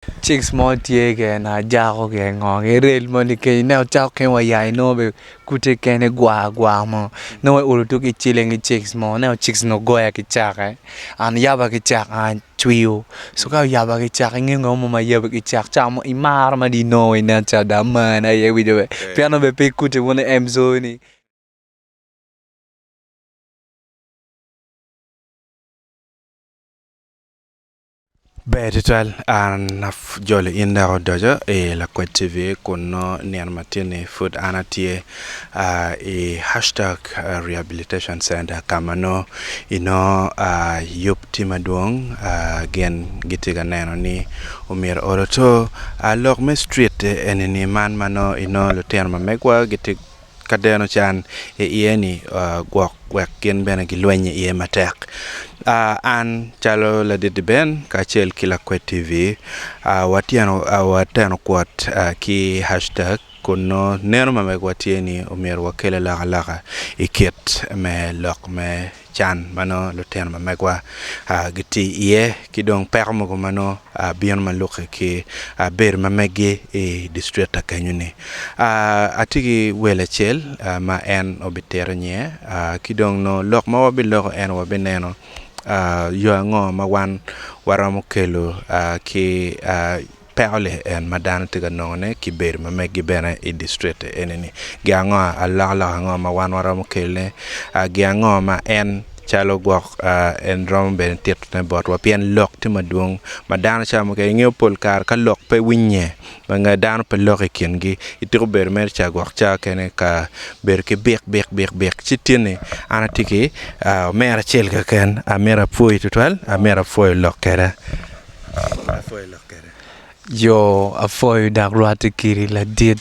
Ciks mo tye kene ajako ki ngo ki rel moni kenyo ineno cako keny wa yaa inongo bene kute kene gwar gwar mo nongo olo tuko ki ciling ki ciks mo ineno ciks nongo goya ki cake an yaba ki cak an acwiyo co ka oyaba ki cak ingeyo ngat mo ma yabi ki cak ca mo imaro mada inongo inen calo dong amani aye iwinjo be pien nongo bene pe ikute wun i mco-ni. Ber tutwal an ajolo in dok odoco i Lakwed TV kun nongo nino ma tye-ni pud an atye i hashtag rehabilitation center ka ma nongo inongo yub tye madwong gin gitye ka neno ni omyero olo to lok me street eni-ni man ma nongo inongo lutino ma megwa gitye ka deno can i iye ni gwok wek gin bene gilweny iye matek. An calo ladit Ben kacel ki Lakwed TV wateno kwot ki hashtag kun nongo neno ma megwa tye ni omyero wakel alokaloka i kit me lok me can ma nongo lutino ma megwa gitye iye ki dong peko mogo ma nongo bino ma lukke ki bedo ma meggi i distrikta kenyo-ni. Atye ki wel acel ma en obitito nyinge ki dong nongo lok ma wabiloko en wabineno yo ango ma wan waromo kelo ki Peko li en ma dano tye ka nongone ki bedo ma meggi bene i district eni-ni. Gin ango, alokaloka ango ma wan waromo kelone? Gin ango ma en calo gwok en romo bene titone botwa pien lok tye madwong ma dano cawa mukene ingeyo pol kare ka lok pe winye ma dano pe loko i kingi itiko bedo mere ca gwok cawa kene ka bedo ki bik bik bik bik ci tin-ni an atye ki omera acel keken amito apwoyi tutwal amito apwoyo lok kwede. Yo apwoyo dok rwatte kidi ladit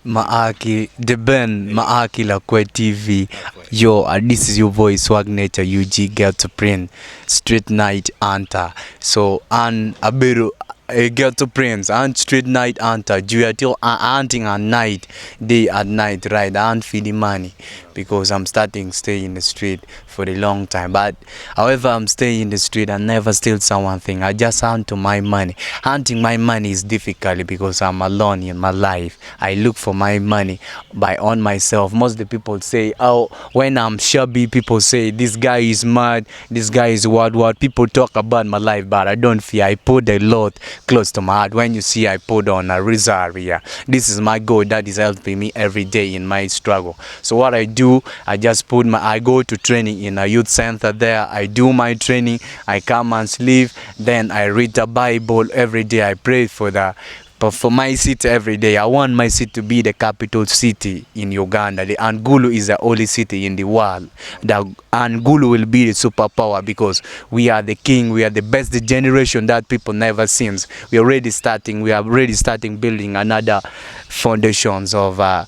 ma a ki The Ben ma a ki Lakwed TV yo this is your boy Swag Nature UG Ghetto Prince Street Night Hunter so an abedo a Ghetto Prince an Street Night Hunter jwi atye hunting at night day at night right I hunt for the money because I'm starting stay in the street for the long time but However I'm staying in the street I never steal someone thing I just hunt to my money hunting my money is difficult because I'm alone in my life I look for my money by on myself most of the people say oh when I'm shabby people say this guy is mad this guy is what what people talk about my life but I don't fear I put a lot close to my heart when you see I put on a rosaria this is my God that is helping me every day in my struggle So what I do, I just put my, I go to training in a youth center there, I do my training, I come and sleep, then I read the Bible every day, I pray for the but for my city every day. I want my city to be the capital city in Uganda. The Angulu is the only city in the world. The Angulu will be the superpower because we are the king, we are the best generation that people never seen. We are already starting, we are already starting building another foundations of uh,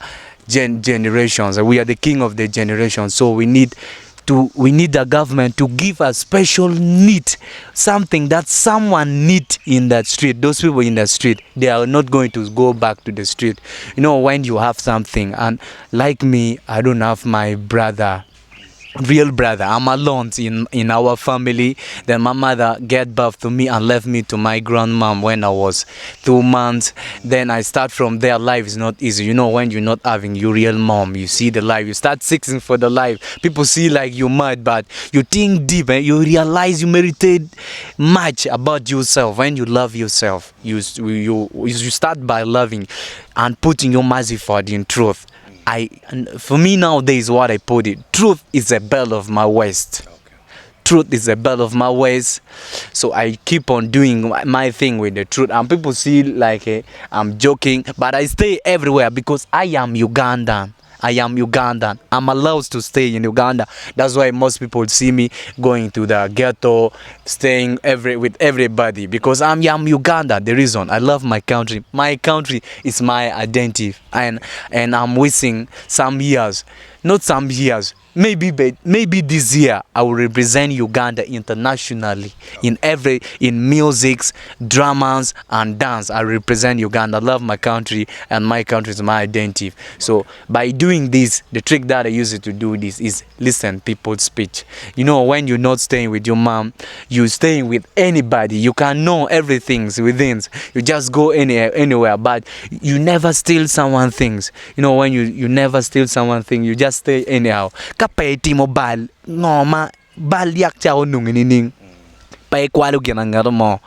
gen generations. We are the king of the generation, so we need to we need the government to give a special need, something that someone need in that street. Those people in the street, they are not going to go back to the street. You know, when you have something, and like me, I don't have my brother real brother. I'm alone in, in our family. Then my mother gave birth to me and left me to my grandmom when I was 2 months. Then I start from there. Life is not easy. You know, when you're not having your real mom, you see the life. You start seeking for the life. People see like you mad, but you think deep and you realize you meditate much about yourself. When you love yourself, you, you, you start by loving and putting your effort in truth. I, for me nowadays, what I put it, truth is a belt of my waist. Truth is a belt of my waist. So I keep on doing my thing with the truth. And people see like eh, I'm joking, but I stay everywhere because I am Ugandan. I am Ugandan. I'm allowed to stay in Uganda. That's why most people see me going to the ghetto, staying every with everybody because I'm, I'm Uganda. The reason I love my country. My country is my identity, and and I'm wishing some years. Not some years, maybe but maybe this year I will represent Uganda internationally in every in musics, dramas and dance. I represent Uganda. I love my country and my country is my identity. So by doing this, the trick that I use to do this is listen people's speech. You know, when you're not staying with your mom, you're staying with anybody. You can know everything's within. You just go any, anywhere, but you never steal someone things. You know, when you, you never steal someone thing, you just stay anyhow. Ka pe itimo bal, ngo ma bal yak cako nongi nining? Pe ikwalo gin angeto mo,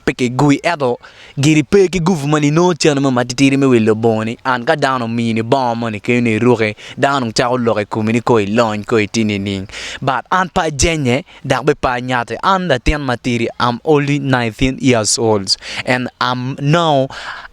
pe kigui ento giri pe ki gupu moni inongo cen mo matitidi me wilo bongo-ni and ka dano omini bongo moni kenyo ni iruki dano dong cako lok i komi ni kong ilony kong iti nining but an pe ajenye dok bene pe anyate an latin matidi I'm only 19 years old and I'm now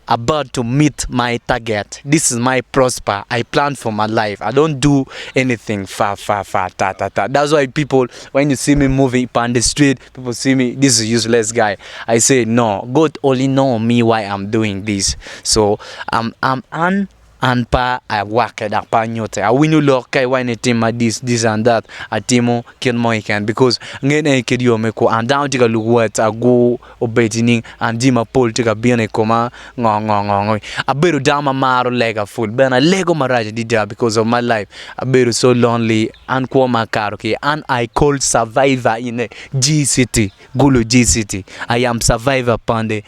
about to meet my target this is my prosper I plan for my life I don't do anything far far far ta ta ta that's why people when you see me moving upon the street people see me this is useless guy I say no God only know me why I'm doing this so I'm I'm an an pe awakke dok pe anyutte awinyo lok ka iwaco ni itimma this this and that atimo kit mo keken because angeyo ni en kit yo me kwo and dano tye ka lubo words agur obed nining and jami mapol tye ka bino i koma ngo ngo ngo ngo abedo dano ma maro lega pud bene alego marac adada because of my life abedo so lonely an kwo ma akato ki iye an I call survivor in a G city Gulu G city I am survivor pande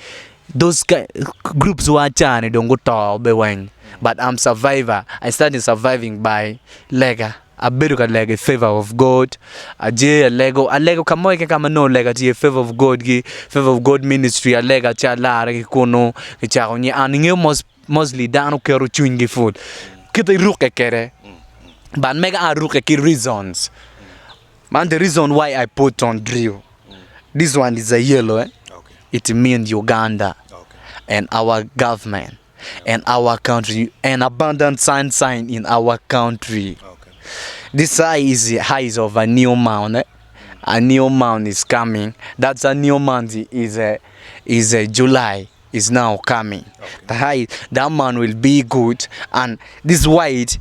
those groups wa ca-ni dong guto be weng but I'm survivor I started surviving by lega abedo ka lego i favor of God aje alego alego ka mo keken ka ma nongo lega tye favor of God gi favor of God ministry alega ci alare ki kunu kicako nyi an ingeyo mostly dano keto cwinygi pud kit irukke kwede but mega arukke ki reasons man the reason why I put on drill this one is a yellow eh it mean Uganda and our government and our country and abundant sunshine in our country this eye is the eyes of a new man eh? a new man is coming that's a new month is a is a July is now coming the high that man will be good and this white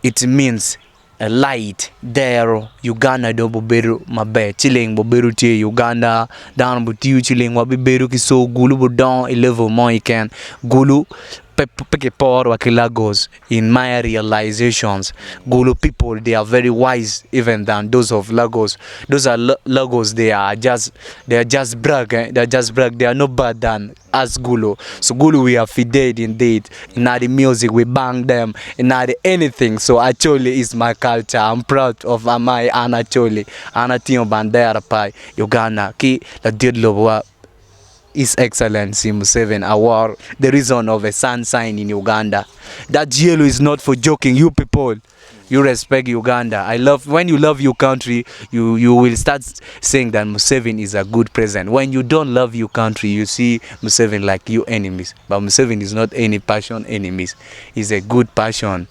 it means Light, dero, Uganda dong obedo maber, ciling obedo tye i Uganda, dano bitiyo ciling wa bibedo ki co gulu budongo i level mo keken, gulu pe kiporo wa ki Lagos in my realizations, gulu people they are very wise even than those of Lagos, those are Lagos they are just they are just brag eh they are just brag they are no bad than us Gulu so Gulu we are fided indeed in the music we bang them in the anything so Acholi is my culture I'm proud of my an Acholi an atingo bandera pa Uganda ki ladit lobo wa His Excellency Museveni awor the reason of a sun sign in Uganda that yellow is not for joking you people You respect Uganda. I love when you love your country, you you will start saying that Museveni is a good president. When you don't love your country, you see Museveni like your enemies. But Museveni is not any passion enemies. He's a good passion.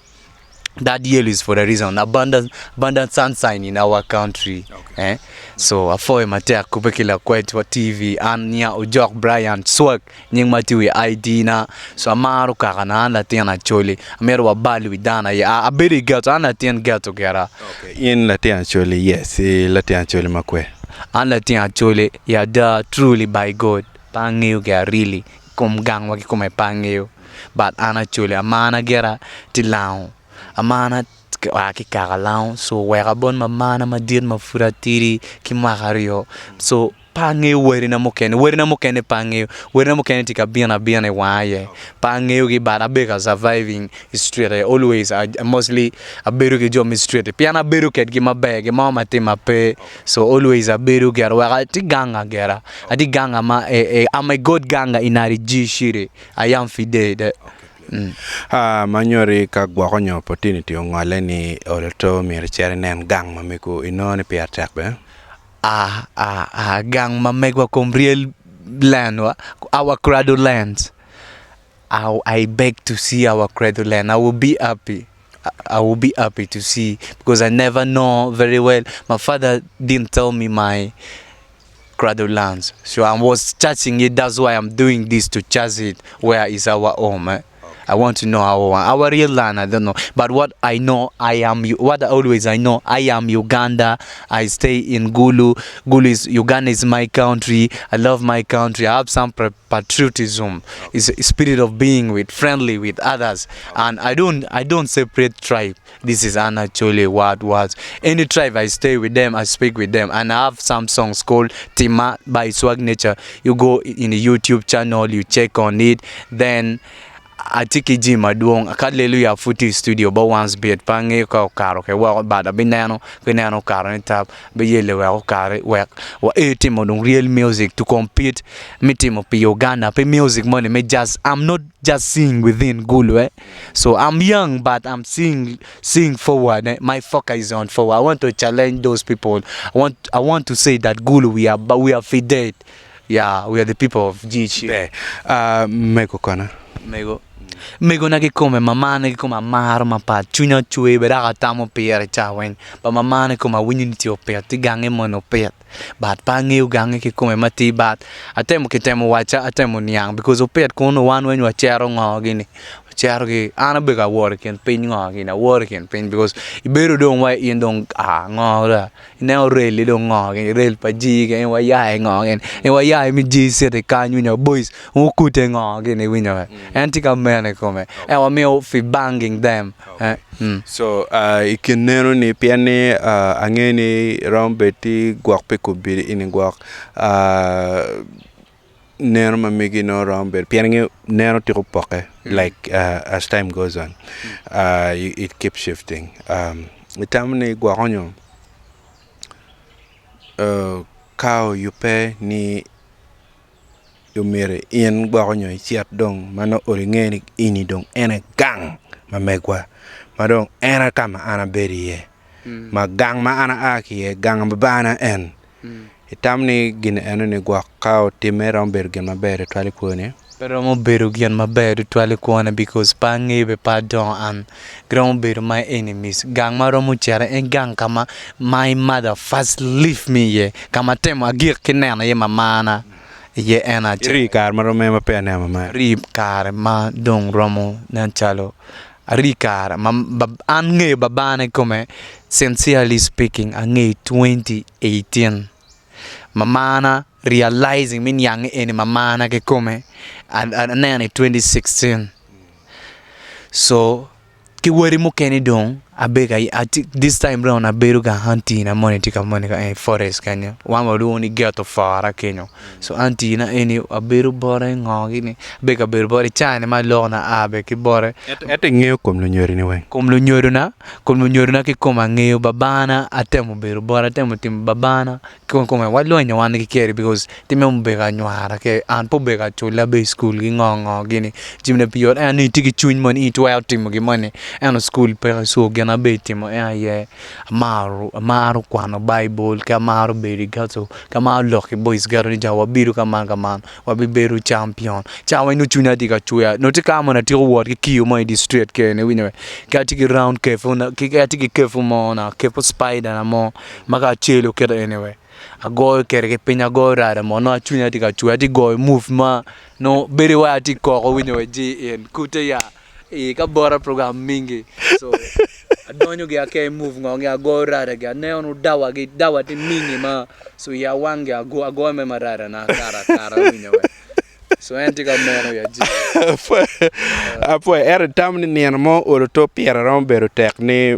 That yellow is for a reason. Abundant, abundant sunshine in our country. Okay. Eh? So afoyo matek kube ki lakwed wa TV an nia Ojok Brian Swag Nying ma tye i wi ID na so amaro kaka na an latin Acholi amito wabal wi dano aye abedo i geto an latin geto gira. Okay in latin Acholi yes i latin Acholi ma kwe. An latin Acholi i ada truly by God pe angeyo gira really kom gang wa kikome pe angeyo but an Acholi amana gira tye lango amana oa ki kaka lango so oweka bot mamana madit ma pud atidi ki mwaka aryo so Pe angeyo werina mukene, werina mukene pe angeyo, werina mukene tye ka bino abina i wanga aye, pe angeyogi but abedo ka surviving i street aye always mostly abedo ki jo me street pien abedo kedgi maber gin mo ma tima pe so always abedo gira wek atye ganga gira atye ganga ma I'm a good ganga in Ariji city I am fide. Ma nyuti ka gwoko nyo opportunity ongole ni olo to myero icit inen gang ma mego inongo ni pire tek bene. A a a gang ma megwa kom real land wa our cradle lands I, I beg to see our cradle land I will be happy I will be happy to see because I never know very well my father didn't tell me my cradle lands so I was searching it that's why I'm doing this to chase it where is our home eh? I want to know our our real land I don't know but what I know I am what I always I know I am Uganda I stay in Gulu Gulu is Uganda is my country I love my country I have some patriotism is a spirit of being with friendly with others and I don't I don't separate tribe this is an actually what was any tribe I stay with them I speak with them and I have some songs called Tima by Swag Nature you go in the YouTube channel you check on it then Atye ki jami madwong ka Aleluya pud tye i studio ba once bit pe angeyo ka okato ke woko but abineno ki neno okato ni tap abiyelle wek okati wek wa ee timo dong real music to compete me timo pi Uganda pe music moni me just I'm not just seeing within Gulu eh so I'm young but I'm seeing seeing forward eh my focus is on forward I want to challenge those people I want I want to say that Gulu we are we are fided Yeah, we are the people of GHU. Ber, ah, mego kono? Mego. Megona kikome, mamana kikome amaro mapat, cwinya cwer bene dok atamo pire ca weng. But mamana kikome awinyo ni tye opit, tye gange moni opit. But pe angeyo gange kikome matir but atemo kitemo wacca atemo niang because opit kunu wan weng wacito ngo gini, wacito ki an abedo ka wot i kin piny ngo gini, awoto i kin piny because ibedo dong wa in dong ah ngo da. Ineno rel-li dong ngo gini, rel pa jii gini wa ya ngo gini, en wa ya mi jii citi kany winyo boys okute ngo gini winyo be en tye ka meno i kome en wamiyo fi banging them eh. So i kin neno ni pien ni angeyo ni romo bed ti gwok pi kubidi ini gwok neno ma megi nongo romo bedo pien ingeyo neno tiko poke like as time goes on it keep shifting itamo ni gwoko nyo ka oyubbe ni myero in gwoko nyo icit dong ma nongo olo inge ni eni dong en aye gang ma megwa ma dong en aye ka ma an abedo iye ma gang ma an aa ki iye gang ma babana en Itamo ni gin enoni gwok ka otimme romo bedo gin maber tutwal i kwoni? Pe romo bedo gin maber tutwal i kwona because pe angeyo bene pe adongo an giromo bedo my enemies. Gang ma aromo cito en gang ka ma my mother first leave me iye ka ma atemo agik ki neno iye mamana iye en acel. Iri kare ma rom mene ma peya ineno mamani? Ari kare ma dong romo nen calo ari kare ma an ngeyo babana kikome sincerely speaking angeyo 2018 mamana realizing me niang ni eni mamana kikome aneno i 2016 so ki wadi mukene dong abedo ka this time round abedo ka anti na moni tye ka moni i forest kenyo wan walwongo ni ghetto fora kenyo so anti na eni abedo bote ngo gini abedo ka bedo bote i caa ni ma aloko na aa bene ki bote. Ento ingeyo kom lunyodoni weng? Kom lunyodona, kom lunyodona kikome angeyo babana atemo bedo bote atemo timo babana kikome walwenyo wan ki keri because time obedo ka nywara ki an pe obedo ka culla be i cukul ki ngo ngo gini jami ne pe yot ento ni itye ki cwiny mo ni itwero timo gin moni ento cukul peke so gin ma abedo timo en aye amaro amaro kwano baibul ki amaro bedo i gaco ki amaro lok ki boys gato ni jo wabedo kaman kaman wabibedo champion ca weng nongo cwinya tye ka cwer nongo tye kare mo atyeko wot ki kiyo mo i dye street kene iwinyo ki atye ki round ki atye ki kefu mo kefu spider na mo ma ka acelo kite eni wek agoyo kwede ki piny agoyo rada mo nongo cwinya tye ka cwer atye ka goyo move ma nongo bedo wai atye ka koko winyo wa ji in kute ya i ka bota program mingi so adonyo gi ake move ngo gi agoyo rada gi aneno dawa gi dawa tye mingi ma so iya wang gi agoyo me ma rada na akara akara winyo wa so en tye ka meno ya ji. Apwoyo ento itamo ni nino mo olo to pire romo bedo tek ni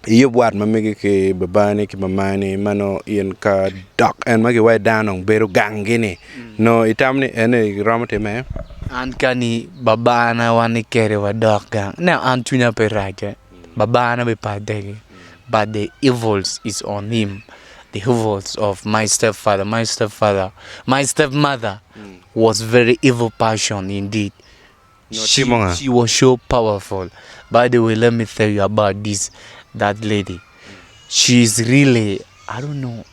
iyub wat ma megi ki babani ki mamani ma nongo in ka dok en ma giwaco dano dong bedo ganggi ni nongo itamo ni en aye romo timme? An kani babana wan ni kede wadok gang neno an cwinya pe rac eh babana bene pe adegi but the evils is on him the evils of my step father my step father my step mother was very evil person indeed She, she was so powerful. By the way, let me tell you about this that lady. She's really I don't know.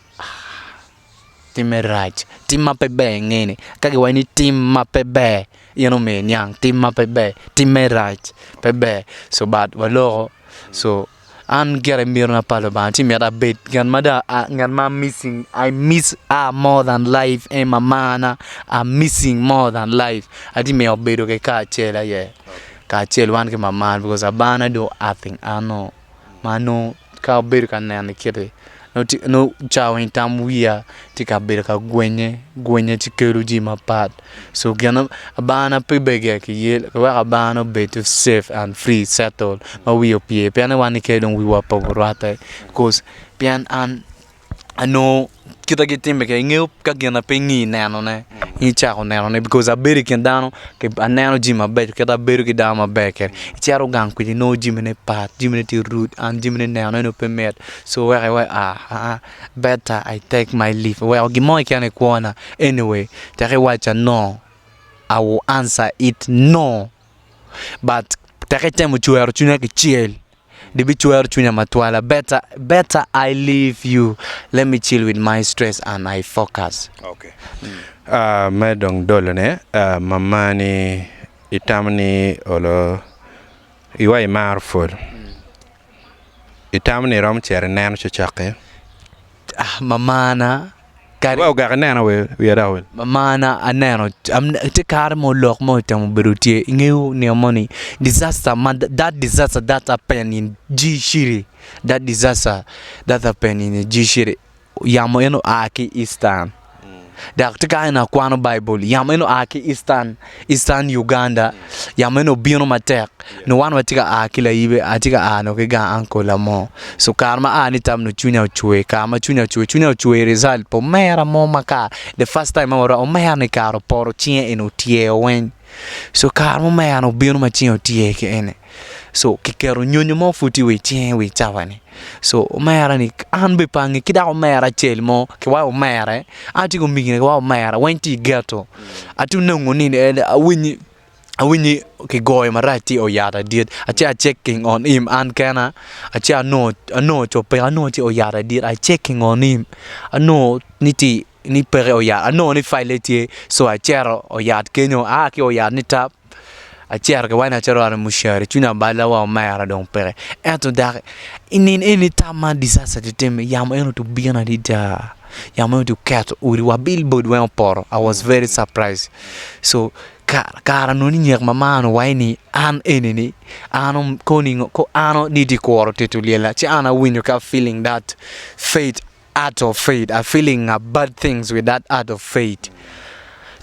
Timme rac, tim ma pe ber ingene. Ka giwaco ni tim ma pe ber, in omiyo iniang tim ma pe ber, timme rac pe ber. So but waloko so. An gire mito na pa Lubanga ci myero abed ngat ma dong ngat ma missing I miss her more than life en mamana I'm missing more than life atye mito bedo ki kacel aye kacel wan ki mamana because abana do acting ano ma nongo ka abedo ka neno kite nongo ca weng tam wiya tye ka bedo ka gwenye gwenye ci kelo jami mapat so gin abana pe bene ki yel weko abana obed safe and free settle ma wiye opye pien ni wan keken dong wiwa pe orwatte koz pien an anongo kite gitime kwede ingeyo ka gin na pe ingi nenone icako nenone bikoz abedo i kin dano aneno jami mabeco kit abedo ki dano maber kwede icito gang kwede inongo jamine pat jamine tye rude and jamine nenone nongo pe mit so weko iwaci aa better I take my leave weko gin mo keken i kwona anyway tek iwacca no I will answer it no but tek itemo cwero cwinya kicel Gibicwero cwinya matwala better better I leave you let me chill with my stress and I focus. Okay. Uh, me dong dolone uh, mamani itamo ni olo iwa imaro pwod itamo ni iromo cito ineno cocokke Ah, mamana Kadi Wa ogak ineno wer wiya dok wil. Mamana aneno tye kare mo lok mo otemo bedo tye ingeyo nino moni disaster ma that disaster that happen in G city that disaster that happen in G city yamo eno oa ki eastern dok tye kare ni akwano baibul yamo eno oa ki eastern eastern Uganda yamo eno obino matek nongo wan watye ka a ki layibe atye ka a nongo ki gang uncle mo so kare ma aa ni tam nongo cwinya ocwer kare ma cwinya ocwer cwinya ocwer result pa omera mo ma ka the first time ma waromo omera ni kare opoto cinge eni otyer weng so kare ma omera ni obino ma cinge otyer ki eni so kiketo nyonyo mo pud tye wa i cinge wa i cawa ni so omera ni an bene pe angeyo ki dok omera acel mo kiwaco omera an atye ki omegina kiwaco omera weng tye i geto atye nongo ni awinyo Awinyo kigoyo marac ci oyat adit ci a checking on him an kena ci anongo co peke anongo ci oyat adit I checking on him anongo ni tye ni peke oyat anongo ni file tye so acito oyat kenyo aa ki oyat ni tap acito ki wani acito ot mucari cwinya oballa wa omera dong peke ento dok i nino eni tam ma disaster tye timme yamo eno tye obino adada yamo eno tye oketo odi wa billboard weng opoto I was very surprised so Kare onongo ni nyek ma mano waci ni an eni ni an koni ko an ni tye kuro tito lyella ci an awinyo ka feeling that faith out of faith I feeling a bad things with that out of faith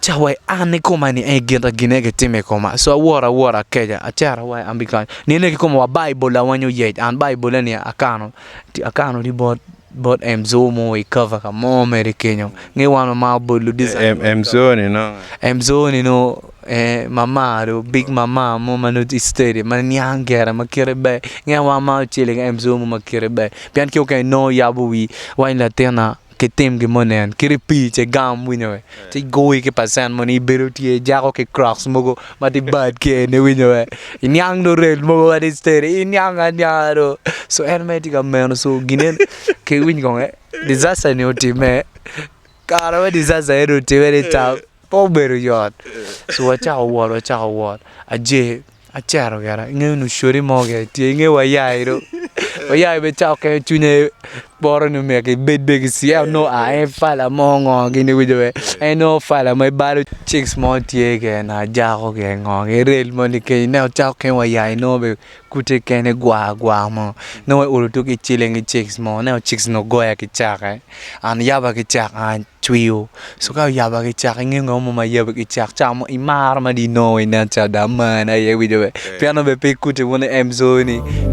ci awaci an ikoma ni aye gin gine aye gitime ikoma so awoto awota akeca acito awaci an bikany nine kikome wa baibul awany oyec an baibul ni akano akano ni bot bot Mzo mo i cover ka mo mere kenyo nge wan wamaro bolo Mzo ni no Mzo ni no eh, mama do big mama mo ma nongo tye steady ma niang gire ma kite ber nge wan wamaro cele ki Mzo mo ma kite ber pien ki okene nongo yabo wi waci latinna ki tim gin mo nen kit pii ce gam winyo we ci goyi ki percent moni ibedo tye ijako ki crocs mogo ma tye bad ki eni iwinyo we iniang dong rel mogo ma tye steady iniang anianga do so en mere tye ka meno so gin eni ki iwiny kong eh disaster ni otimme kare ma disaster eni otimme ni tam pe obedo yot so wacako wot wacako wot ajer Acito gire ingeyo ni ocodi mo gire tye inge wayai do wayai bene cako kene cwinye poto ni myero ibed bene ki ciya nongo a en fala mo ngo gini iwinyo be en nongo fala mo ibalo ciks mo tye gire na jako gire ngo gire rel moni kenyo ineno cako kene wayai nongo bene kute kene gwar gwar mo nongo olo tuko ki ciling ki ciks mo ineno ciks nongo goya ki cake an yaba ki cak an cwiyo so ka oyaba ki cak ingeyo ngo mo ma yabo ki cak ca mo imaro ma di nongo inen ca da mani aye iwinjo be pien nongo bene pe ikuti wun i mzo ni.